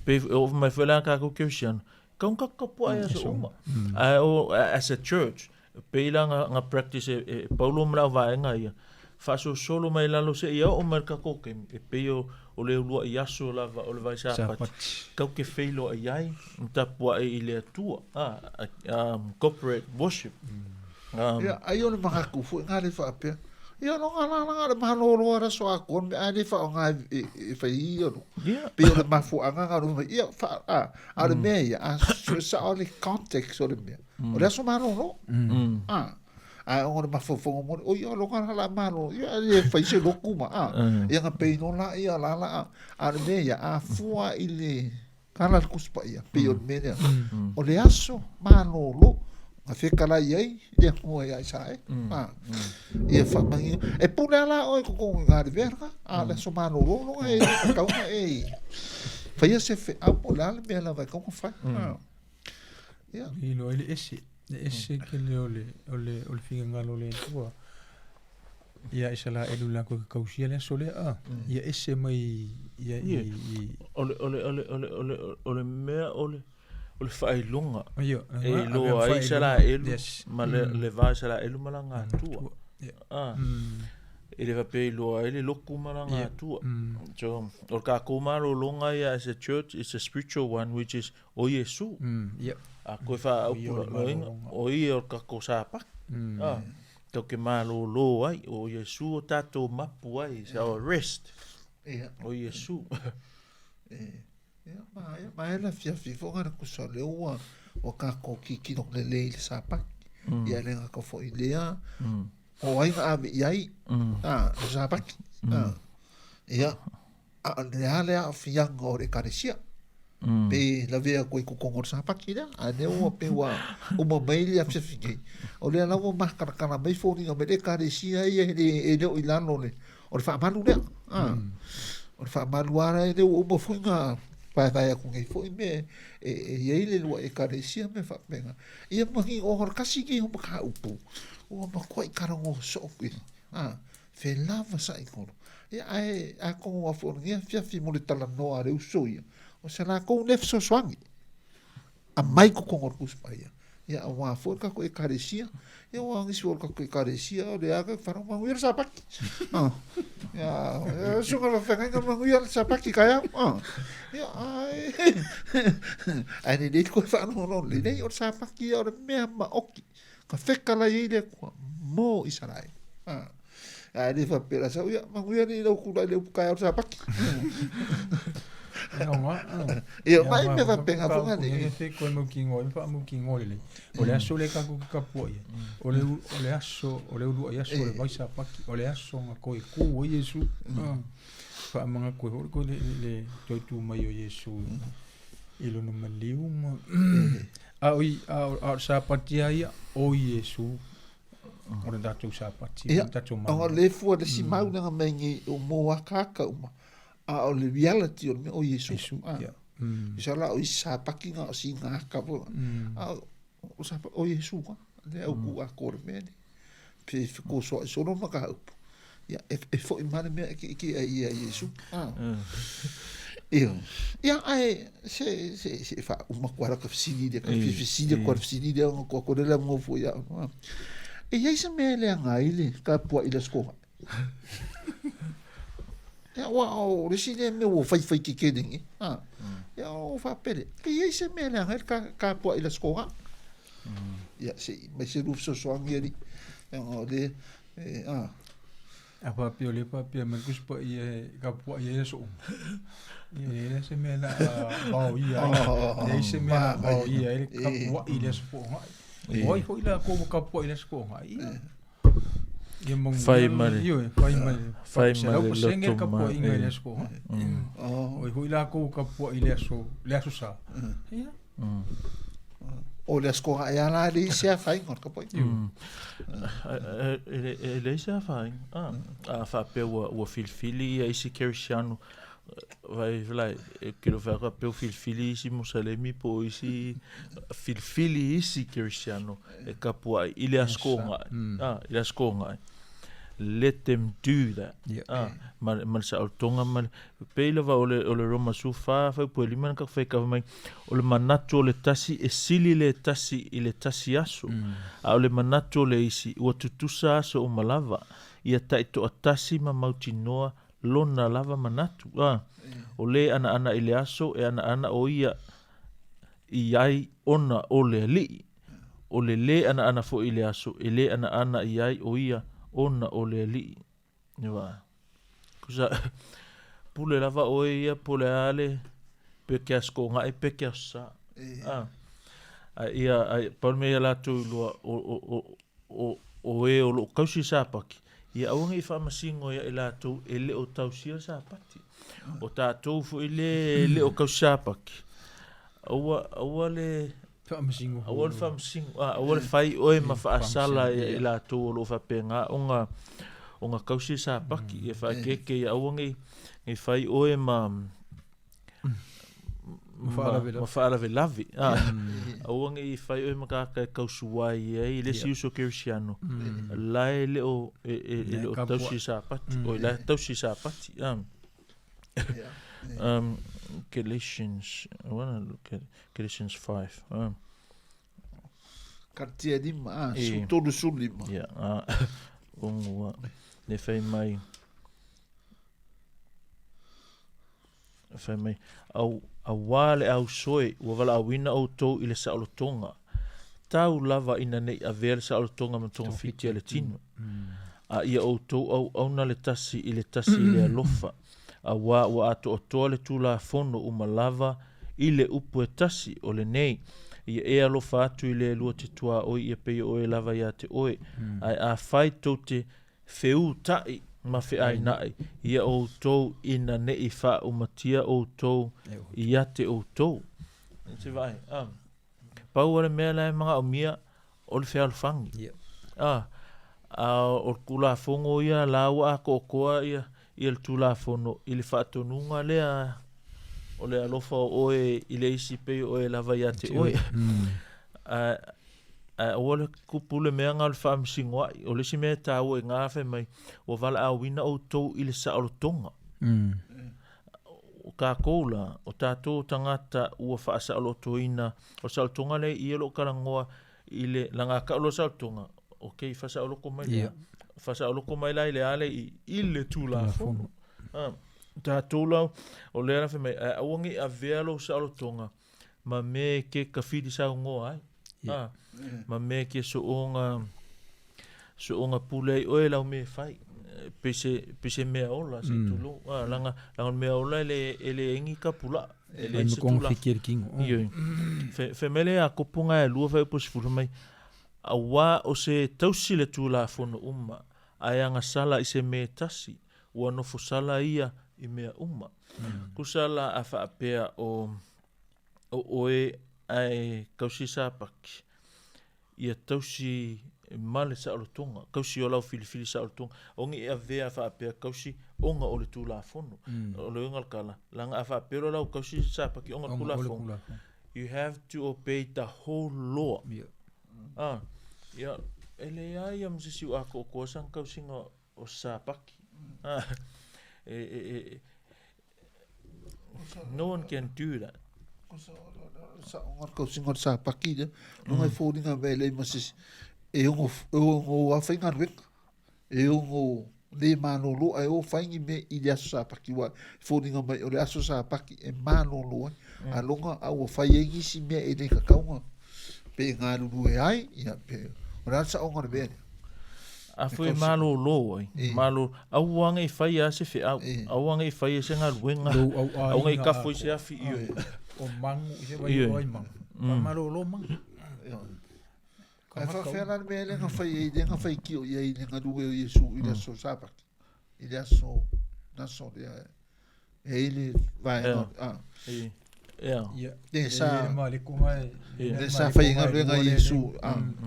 Pei e oo mai foi la tatou kerisiano, kau na kapua'i aso uma. Ae o as a church, pei la nga practice e Paulo ma le auvaega ia, faasolosolo mai lalo seia oo mai le tatou taimi, e pei o le uluai aso lava o le vai Sapati, tatou te feiloai ai ma tapuai i le Atua, corporate worship. Ia, ai o le manatu foi na le faapea, ia no nga la la le malolo ara so a kon me ai le fa nga e fai ia no. Pei o le mafuaaga nga no ia fa a a le mea ia a so sa o le context o le mea. O le aso malolo. A a o le mafaufauga mo o ia lo nga la malolo ia le fai se loku ma a ia nga pei no la ia la la a le mea ia a fua i le Kala le Tusi Paia, pei o le mea lea. O le aso malolo na fekalai ai le Atua ia Isaraelu. Ia faamanino. E pule a la oe totonu i Galivea lena, a o le aso malolo loa e tatau ona e faia se feau po o le a le mea lava e tatau ona fai. Ia. Lilo ai le ese, le ese tele o le, o le, o le finagalo o le Atua. Ia Isaraelu latou te tausia le aso lea, a, ia ese mai ia i, i. O le, o le, o le, o le, o le, o le mea o le, o le faailoga Ia, e iloa ai Isaraelu ma le, le va Isaraelu ma lana Atua. A, e le faapea e iloa ai le lotu ma lana Atua. So, o le tatou malologa ia as a church, it's a spiritual one which is o Iesu. A koe faaupulaina, o ia o le tatou Sapati. A, Tau ke malōlō ai, o Iesu o tātou mapu ai, it's our rest. Ia. O Iesu. Ia, ma, ia, ma e la fiafi fo ngana kusa le ua, ua kākou kikino le le i le sapaki. Ia le ngaka fo i lea, o ai nga ave i ai, a, le sapaki. A, ia, A o le a le aafiaga o le Ekalesia? Pe lavea koe i kokonga o le Sapati lea, a lea ua pei ua uma mai le afiafi nei. O lea la ua makalakala mai foliga mai le Ekalesia ia e le, e le o i lalo o le, o le faamalu lea. O le faamalu lava lea ua uma foi ona vaevae atu nei foi mea e i ai le lua Ekalesia ma mea faapena. Ia ma ni o le tasi lenei o mataupu ua matuai talanoa soo tele. Felavasai kolo. Ia, ae atonu a foi o lenei afiafi mo le talanoa a le uso ia, o se latou lea fesoasoani, aumai totonu o le Tusi Paia. Ia, aua foi le tatou Ekalesia, ia aua o nisi foi o le tatou Ekalesia, o lea lava e manuia le Sapati. Ia, susuga i le faafeagaiga, manuia le Sapati taeao. Ia, ae, ae lelei le toe faalogologo lelei, o le Sapati ia o le mea maoti. Ka fekalai ai le Atua mo Isaraelu. Ae le faapea la sau, ia, manuia nei lau tulai i le upu taeao o le Sapati. Ia, mai mea faapena foi ngane. E te koe mautinoa ai ma faamautinoa lelei. O le aso lea tatou te tapuai ai, o le, o le aso, o le uluai aso o le vai Sapati, o le aso na toe ku ai Iesu. Faamanatu ai foi le, le toe tu mai o Iesu i lona maliu ma a o i a o le Sapati lava ia o Iesu o le tatou Sapati Ia, o le tatou o le fua le isi mau lea na mea nei o mōakaaka uma, a o le reality o le mea o Iesu. Iesu, ia. Isa la o isi Sapati na o sina aka foi. A o Sapati o Iesu ka, le au ku atoa le mea nei. Pe fekosoa'i solo ma ka upu. Ia, e fo'i mai le mea e ikeike ai ia Iesu. Ia, ia ae se se se faauma koa la ka fesili lea, ka fia fesili koa le fesili lea ona koa kore lea mo foi ia. E i ai se mea e leaga ai le tapua'i i le Aso Toonai? Ia, aua o le isi lea mea ua faifai tetele nei. Ia, o faapea lea, pe i ai se mea e leaga ai le tapua'i i le Aso Toonai? Ia, se i mai se lua fesoasoani alii. Ia, ona o lea, e, a. A faapea o lea faapea mai le Tusi Paia e tapuai ai aso uma. Ia, e leai se mea la a vaoia ai. E leai se mea la a vaoia ai le tapuai i le Aso Toonai. O ai foi latou ua tapuai i le Aso Toonai? Ia. Ia manuia. Fai ma le. Ioe, fai ma le. Fai ma le loto ma. Tapuaiga i le Aso Toonai. O ai foi latou ua tapuai i le aso, le Aso Sa. Ia. O le Aso Toonai lava la e leai se afaina o le tapuaiga. E leai se afaina. A faapea ua filifili ia isi kerisiano, vaai la, e ke le o fai atu faapea ua filifili isi Musalemi po o isi, filifili isi kerisiano e tapuai i le Aso Toonai, i le Aso Toonai. Let them do that. Ma le saolotoga ma le, pei lava o le, o le Roma 14 fuaiupu e 5 na tatou faitau mai, o le manatu o le tasi e sili le tasi i le tasi aso, a o le manatu o le isi ua tutusa aso uma lava, ia taitoatasi ma mautinoa lona lava manatu. A, o le anaana i le aso e anaana o ia i ai ona o le Alii. O le lē anaana foi i le aso e lē anaana i ai o ia ona o le Alii. Ua kusa pule lava oe ia po o le a le pe ke aso toonai pe ke aso sa. A a ia a pau le mea ia latou iloa o o o o o e o loo tausi le sapati ia aua nei faamasino ia i latou e le o tausia le sapati. O tatou foi le e le o tausi sapati aua aua le Faamasino. Aua le faamasino, a, aua le fai oe ma faasala ia i latou o lo o faapena ona ona tausi le sapati. Ia faaeteete ia aua nei nei fai oe ma ma faalavelave. A, aua nei fai oe ma tagata e tausuai ai le isi uso kerisiano la e le o e, e, e le o tausi le sapati. Oi la e tausi le sapati. A. Galatians, I wanna look at Galatians 5. Karatia lima, ah, e, 35. Yeah, ah, ongo, le fai mai, fai mai, au, auā le ausoe, ua valaauina outou i le saolotoga, tau lava ina ne i avea le saolotoga ma togafiti a le tino. A ia outou auauna le tasi i le tasi i le alofa, auā ua atoatoa le Tulafono uma lava i le upu e tasi, o lenei, Ia e alofa atu i le lua te tuaoi ia pei o oe lava iā te oe. Ae afai tou te feutaʻi ma feainaʻi, ia outou ina ne i faaumatia outou ia te outou. Se vaai, pau o le mea la e manaomia, o le fealofani. Yeah. A, a o le Tulafono ia la ua atoatoa ia, ia le Tulafono i le faatonuga lea o le alofa o oe i le isi pei o oe lava ia te oe. A, ae aua le tupu le mea na o le faamasinoai. O le isi mea e taua i na fai mai, ua valaauina outou i le saolotoga. O tatou la, o tatou tagata ua faasaolotoina, o le saolotoga lea i i o lo o talanoa i le laga tau loa saolotoga, okay, faasaoloto mai lea. Faasaoloto mai la i le a lea i i le Tulafono. A, tatou la, o lea la fai mai, ae aua ne i avea lou saolotoga ma mea e ke tafili saunoa ai. A, ma mea e ke sooga, sooga pule ai oe lau mea e fai. Pei se, pei se mea ola, se i tulou. A, leaga, leaga o le mea ola e le, e leai ni tapulaa. E leai se tulaga. Ioe. Fai, fai mai le Iakopo ga e lua fuaiupu 10 fai mai, Auā o se tausi le Tulafono uma, ae agasala i se mea e tasi, ua nofo sala ia i mea uma. Tusa la a faapea o, o oe ae tausi sapaki, ia tausi ma le saolotoga, tausi o lau filifili saolotoga, o ni e avea faapea tausi ona o le Tulafono. O le uiga o le tala, leaga a faapea loa lau tausi sapaki ona o le Tulafono, you have to obey the whole law. Ah, ia, e leai ia ma se isi ua atoatoa sana tausiga o sapaki. Ah, e, e, e, no one can do that. Sa o ngā kausinga o le sapaki ia, no ngai fōringa me lei ma se e ongo, e ongo a whaingaruenga, e ongo le malolo ai o whaingi me i le aso sapaki wa fōringa mai o le aso sapaki e malolo ai. A longa a ua whai ai nisi mea e le kakaunga pe e ngalulue ai, ia pe o le a saonga o le mea lea. A foi e malōlō ai, malo, aua nei faia a se feau, aua nei faia se galuega, aua nei kafo i se afi, ioe. O mangu, i se vai o ai mangu. Ka malōlō mangu. Ae faafefea la le mea lea na fai ai, lea na faitio i ai i le galue o Iesu i le aso Sapati, i le aso, aso lea e i ai le vaega. Ia. Le sa le sa faigaluega Iesu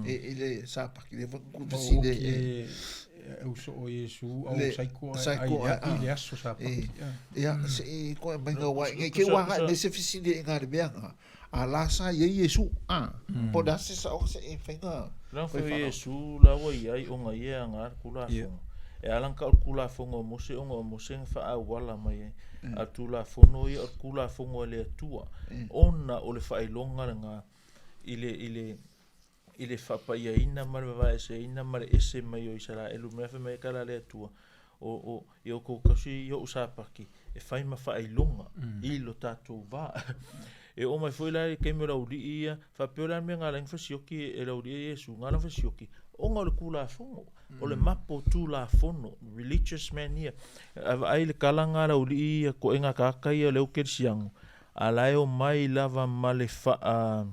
i le Sapaki le foi ku fesili e uso o Iesu au saiko ai i le aso Sapaki. Ia se i koe mai nga wai ngai ke wa me se fesili i nga le mea nga a la sa i Iesu a po da se sa o se e fainga La fai Iesu la ua i ai ona ia nga Tulafono. E ala na ka o le Tulafono a Mose ona o Mose na faaauala mai ai. A o le Tulafono ia o le Tulafono a le Atua ona o le faailoga lena i le i le i le faapaiaina ma le vavaeseina ma le ese mai o Isaraelu mea fai mai ai tala a le Atua o o ia outou tausi i o'u Sapaki e fai ma faailoga i lo tatou va. E oo mai foi la i le taimi o le auli'i ia, faapea o le a le mea na ala ai ona fasioki e le auli'i ia Iesu, na ala ona fasioki, ona o le Tulafono, o le mapo Tulafono, religious man ia. A vaai i le tala na a le auli'i ia, toega tagata ia o le au kerisiano, a la e omai lava ma le faa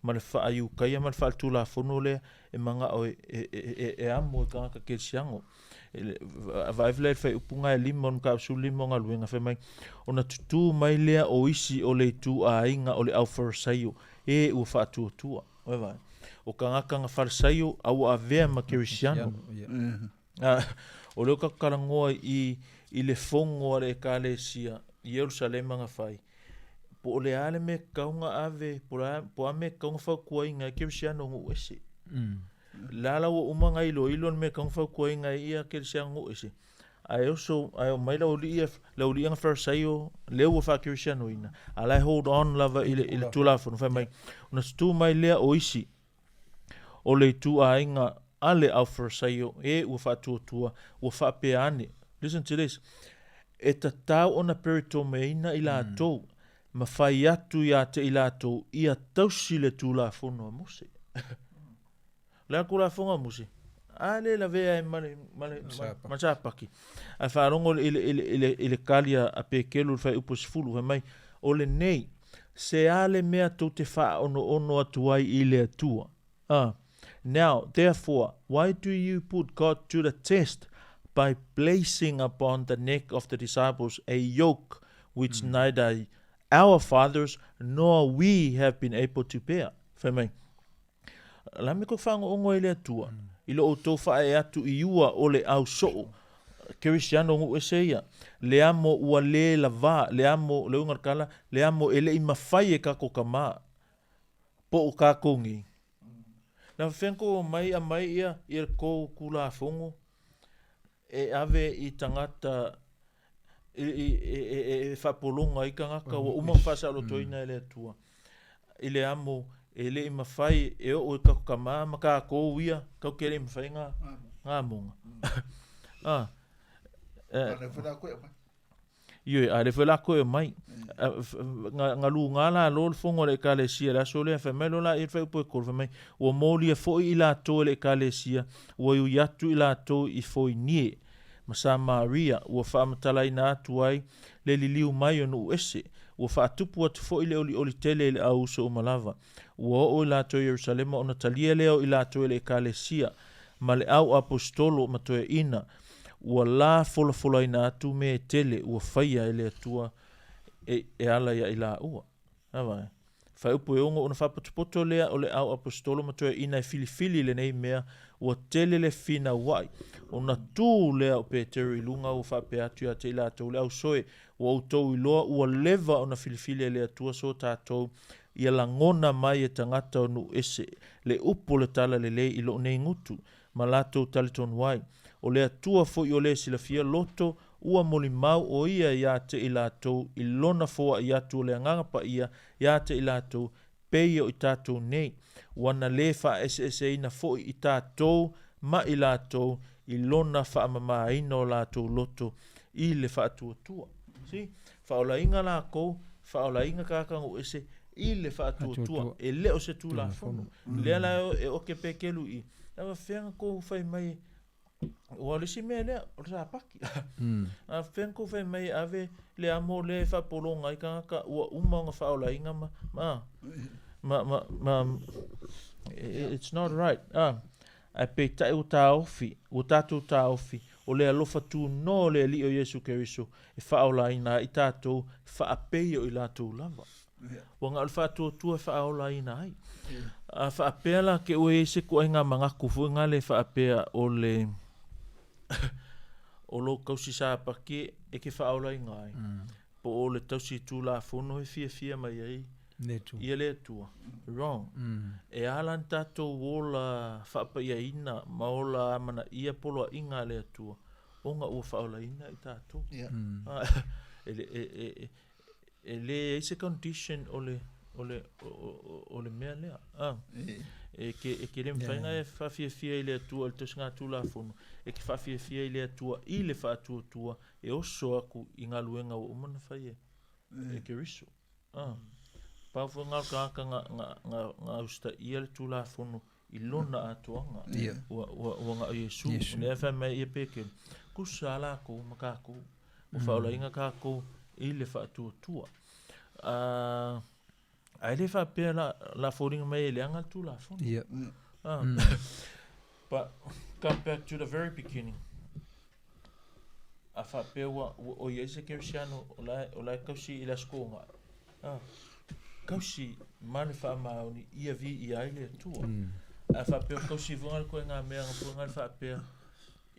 ma le faa-Iutaia ma le faaletulafono lea e manao e amo e tagata kerisiano. Vaai la i le fuaiupu lena e 5 o le mataupu 15 o galuega fai mai, ona tutū mai lea o isi o le ituaiga o le aufarisaio, e ua faatuatua. Ua vaai? O tagata na Farisaio a ua avea ma kerisiano. O lea ua tatou talanoa i i le fono a le Ekalesia i Ierusalema na fai, po o le a le mea e tatau ona ave, po o a mea e tatau ona fautuaina ai kerisiano nuu ese. La la ua uma ona iloilo le mea e tatau ona fautuaina ai ia kerisiano nuu ese, ae oso, ae omai le aualii ia, le aualii ia na Farisaio lea ua faakerisianoina, a o la e hold on lava i le Tulafono, fai mai, ona tutū mai lea o isi o le ituaiga a le Aufarisaio e ua faatuatua, ua faapea ane, listen to this, e tatau ona peritomeina i latou ma fai atu ia te i latou ia tausi le Tulafono a Mose. O le a le Tulafono a Mose? A le lavea ai ma le, ma le, ma le Sapaki. Ae faalogo i le, i le, i le, i le tali a Peteru i le fuaiupu e 10, fai mai, o lenei, se a le mea tou te faaonoono atu ai i le Atua? A. Now, therefore, why do you put God to the test by placing upon the neck of the disciples a yoke which neither our fathers nor we have been able to bear? Fai mai, La me kou fagogogo ai le Atua, i lo outou faaee atu i ua o le au soo, Kerisiano nuu ese ia, le amo ua le lavā, le amo, le uiga o le tala, le amo e le i mafai e kakou kamā, po o kakou nei. Na faafefea ona kou omai aumai ia ia le kou Tulafono e ave i tagata e faapologa ai tagata ua uma ona faasaolotoina e le Atua i le amo e le i mafai e oo i tatou tama ma tatou ia tatou te le i mafai na amoga. Ioe, a o lea foi o le a toe aumai. Na luga lalo le fono a le Ekalesia i le aso lea, fai mai loa laia i le fuaiupu e 3, fai mai, Ua molia foi i latou e le Ekalesia, ua ui atu i latou i Foinie ma Samaria, ua faamatalaina atu ai le liliu mai o nuu ese, ua faatupu atu foi le olioli tele i le au uso uma lava. Ua oo i latou i Ierusalema ona talia lea o i latou e le Ekalesia, ma le au aposetolo ma toeaiina, ua la folafolaina atu mea e tele ua faia e le Atua e, e ala ia i laua. A vaai. Faaiupu e 6, ona faapotopoto lea o le au aposetolo ma toeaiina e filifili lenei mea, ua tele le finauai. Ona tu lea o Peteru i luga ua faapea atu ia te i latou le ausoe, ua outou iloa ua leva ona filifili e le Atua so tatou ia lagona mai e tagata o nuu ese le upu o le tala lelei i lou nei gutu, ma latou talitonu ai. O le Atua foi o le silafia loto, ua molimau o ia iā te i latou i lona foai atu o le Agaga Paia iā te i latou, peia o i tatou nei, ua na lē faaeseeseina foi i tatou ma i latou i lona faamamāina o latou loto i le faatuatua. See? Faaolaina lakou, faaolaina tagata nuu ese i le faatuatua, e le o se Tulafono. Lea la e oke Petelu i, a fea na kou fai mai, ua o le isi mea lea, o le Sapaki. A fea na kou fai mai e ave le amo lea e faapologa ai tagata ua uma ona faaolaina ma, ma, ma, ma, ma, it's not right. Ae peitai ua taofi, ua tatou taofi, o le alofa tunoa o le Alii o Iesu Keriso e faaolaina ai tatou, faapei o i latou lava. Ua na o le faatuatua e faaolaina ai. A faapea la ke ua i ai se ituaiga manatu foi lena e faapea o le o lou tausi sapati e te faaolaina ai, po o le tausi Tulafono e fiafia mai ai ia le Atua. Wrong. E a la ni tatou ola faapaiaina ma ola amanaia poloaiga a le Atua ona ua faaolaina i tatou. E, e, e, e leai se condition o le, o le, o, o le mea lea. Ah. E ke, e ke le mafai ona e faafiafia i le Atua i le tausiga Tulafono, e ke faafiafia i le Atua i le faatuatua e oso atu i galuega ua uma ona fai e, e Keriso. Ah. Pau foi lena o le tagata na, na, na, na usitaia le Tulafono i lona atoaga. Ua, ua, ua na o Iesu. Iesu. Lea e fai mai ia Petelo, tusa lava latou ma tatou. Ua faaolaina tatou i le faatuatua. Uh, ae le faapea la, la foliga mai e leaga le Tulafono. Yeah. But come back to the very beginning. A faapea ua, ua oi ai se Kerisiano o la, o la e tausi i le Aso Toonai. Ah, tausi ma le faamaoni ia viia ai le Atua. A faapea o tausi foi le ituaiga mea na foi le faapea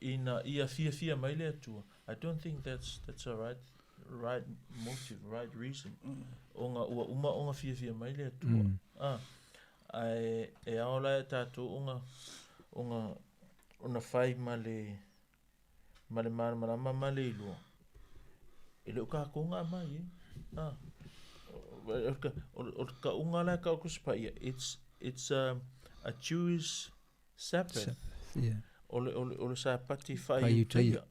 ina ia fiafia mai le Atua. I don't think that's, that's a right, right motive, right reason. Ona ua uma ona fiafia mai le Atua. Ah, ae e ao la e tatou ona, ona, ona fai ma le, ma le malamalama ma le iloa, e le o kākou na aumai ai. Ah. O le tauga la e tau atu se paia, it's, it's a, a Jewish Sabbath. Yeah. O le, o le, o le Sapati whaiutaia.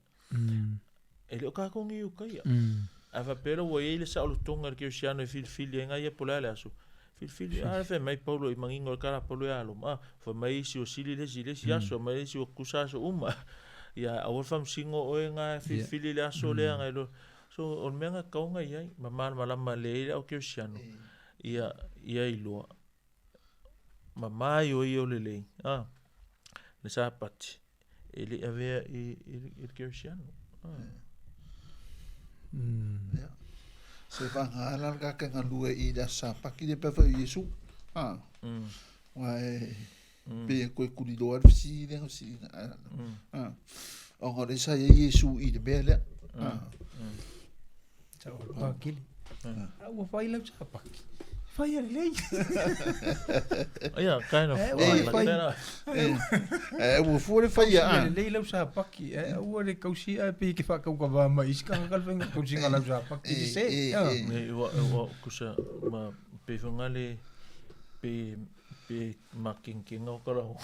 E le o kākou ni Iutaia. A faapea la ua i ai le saolotoga i le kerisiano e filifili ai ngai ia po o le a le aso. Filifili, a fai mai Paulo i manino le tala a Paulo ia Roma, a fai mai isi ua sili le isi i le isi aso, fai mai isi ua tutusa aso uma. Ia aua le faamasino oe na filifili le aso lea nai lo. So o le mea na tatau ona i ai, ma malamalama lelei ai le au kerisiano, ia ia iloa ma maioio lelei, a le Sapati e le i avea i, i, i le kerisiano. A. Ia. Se whanga ala ka ke ngalue i le aso Sapati le pea whai Iesu. Ha. Wa e pe e koe kuri roa le whisi le whisi. Ha. O ngā le sa ia Iesu i le mea lea. Ha. Sa o le pākili. A ua fai lau sapaki. Fai a lelei. Yeah, kind of. Eh, like fai. that. E ua fua le whai Ia a. lelei lau sapaki. E aua le kausi ae pei ke whakaukawā mai isi kanga ka le whainga kausinga lau sapaki. Eh, Se. eh, Ah. eh. Ne, ua, ua, kusa, ma, pe whanga le, pe, pe makenkenga o ka lau.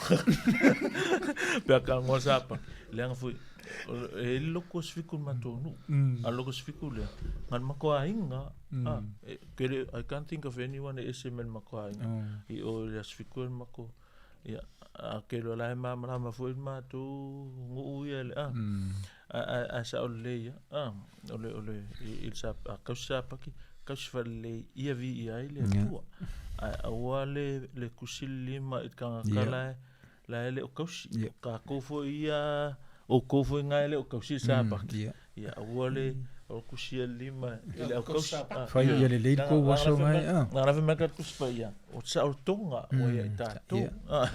Pe a ka ngoa sapaki. Leaga foi, e le loko o se fiku i le matou nuu. A loko se fiku lea, na le matou aiga, ah, e, ke le, I can't think of anyone e ese mai le matou aiga. I o i le aso fiku e le matou, ia, a ke loa la e malamalama foi le matou nuu ia le, ah, a, a, a sao lelei ia, ah, o le, o le, i, i le sa, a kausi sapaki, kausi faalelei ia viia ai le Atua. Ae aua le, le kusi le lima i le tagata la e, la e le o kausi. Ia. O kākou foi ia, outou foi nga e le o kausi le sapaki. Ia. Ia aua le, o kusi e le lima i le au kausi. Ah. Fai ia lelei le kou aso ngai. Ah. Na lawe mai ka tusi paia, o te saolotoga ua ia i tatou. Ia. Ah.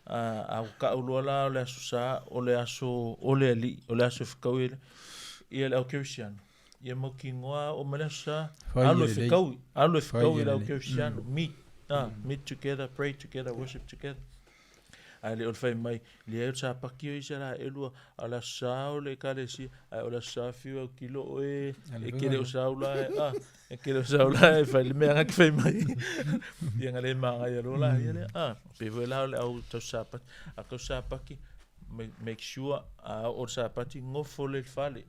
Ah, a ua taʻu loa la o le aso sa, o le aso o le alii, o le aso e fekaui ai le, ia le au kerisiano. Ia mautinoa oo mai le aso sa, Fai ia alu e lelei. fekaui, alu e Fai fekaui ia le au lelei. kerisiano. Meet, ah, meet together, pray together, worship together. Ae le o le fai mai, leai o le sapaki o isi ala elua, a o le aso sa o le ekalesia, ae o le aso sa fiu au kilo oe, Ale e fai ke le o mai. sau la, ah, e ke le o sau la e fai le mea nga ke fai mai. Ia nga le magai alo la ia lea. Ah, pe foi la o le au tau sapaki. A tau sapaki, make sure a oo le sapati gofo le fale.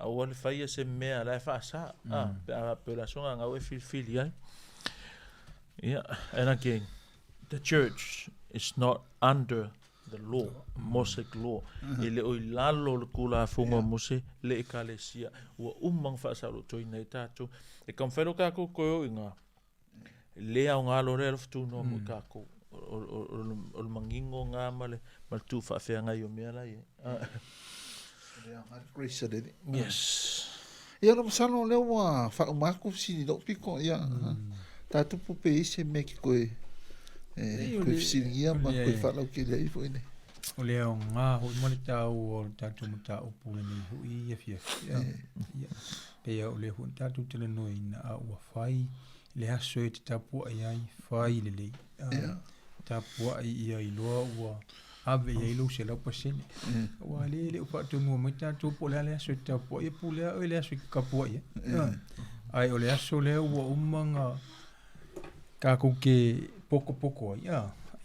Aua le faia se mea la e faasa. Ah, pe a pe o le aso gagau e filifili ai. Yeah, and again, the church is not under the law, Mosaic law. E le o i lalo o le Tulafono a Mose le Ekalesia. Ua uma ona faasaolotoina ai tatou. E taumafai loa tatou toe o i ina, le aoga loa le alofa tunoa mo i tatou. O le manino lena ma le tuufaafeagai o mea la e i ai. Le aoga le grace a le Alii. Yes. Ia ona masalo o lea ua faauma atu fesili i lou pito, ia ta tupu pe i ai se mea e te toe toe fesiligia ma toe faalautele ai foi nei. O le aoga foi ma le taua o le tatou mataupu lenei foi afiafi. Ia, pei lava o lea foi na tatou talanoaina, a ua fai le aso e te tapuai ai, fai lelei. Tapuai ia iloa ua ave i ai lou 100%. Aua o lea e le o faatonua mai tatou po o le a le aso e te tapuai ai, pule lava oe i le aso e te tapuai ai. Ae o le aso lea ua uma ona tatou te potopoto ai,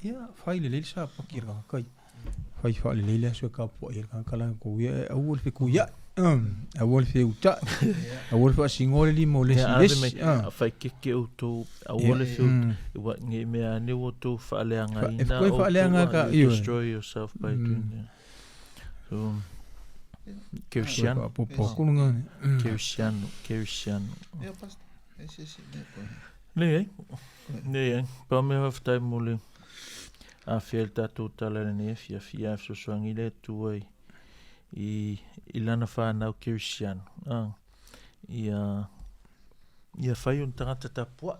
ia fai lelei le sapati a le tagata ia. Fai faalelei le aso e tapuai ai le tagata latou ia, e aua le fetuiai, aua le feuta'i, aua le faasinoa le lima o le isi i le isi. Fai keke outou, aua le feuta'i, ua ne i mea ane ua outou faaleagaina outou, you destroy yourself by doing that. So, Kerisiano. Kerisiano, Kerisiano. Leai, leai. Pau mea faafetai mo le afea i le tatou tala i lenei afiafi, ia fesoasoani le Atua i, i, i lana fanau kerisiano. Ah, ia, ia fai ona tagata tapuai,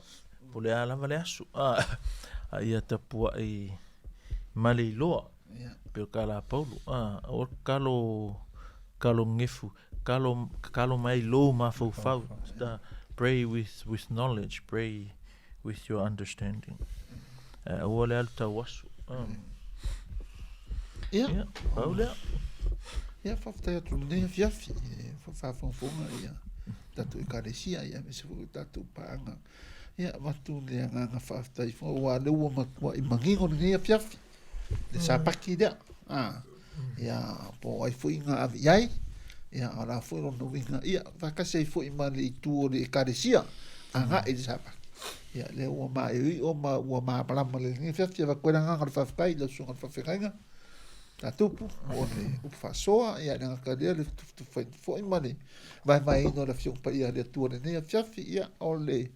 po o le a lava le aso. Ah, a ia tapuai ma le iloa, pei o tala a Paulo. Ah, aua le kalo, kalo gefu, Kalo, kalo mai lou mafaufau. Pray with, with knowledge, pray with your understanding. Aua le alu tau aso. Ia. Ia, pau lea. Ia, faafetai atu i lenei afiafi, e faafogafoga ia tatou ekalesia, ia aemaise foi o tatou paaga. Ia, avatu le agaga faafetai foi, aua o lea ua matuai manino lenei afiafi. le sapaki lea. A, ia, po o ai foi na ave i ai, ia, o la foi lona uiga, ia, faatasi ai foi ma le itu o le ekalesia, agai i le sapaki. Ia, lea ua maioio ma ua malamalama lenei afiafi, avatu ai le agaga o le faafetai i lau susuga i le faafeagaiga, ta tupu, o le upu faasoa, ia, le gata lea, le tufatufaina foi ma le vaevaeina o le Afioga Paia a le Atua i lenei afiafi, ia, o le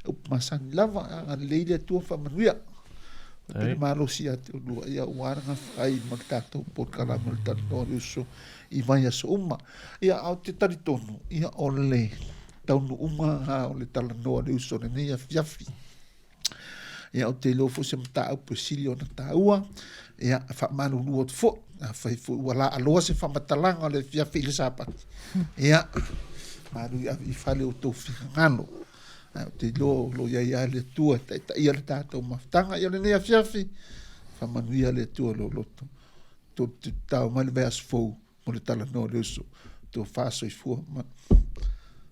upu masani lava, agalelei le Atua faamanuia. Ai. Le malosi ia te oulua, ia aua le gafa ai ma le tatou polokalame o le Talanoa le Uso i vaiaso uma. Ia, a ou te talitonu, ia o le taunuuga lena o le Talanoa le Uso i lenei afiafi. Ia, ou te iloa foi se mataupu e sili ona taua, ia, e faamalulu atu foi, afai foi ua laaloa se faamatalaga o le afiafi i le Sapati, ia, malu i ave i fale outou finagalo. Ae ou te iloa o lo o i ai lava le Atua e taitaia le tatou mafutaga. Ia o lenei afiafi, faamanuia le Atua i lou loto. Tou te tatao mai le vaiaso fou mo le talanoa o le uso. Tofa soifua ma.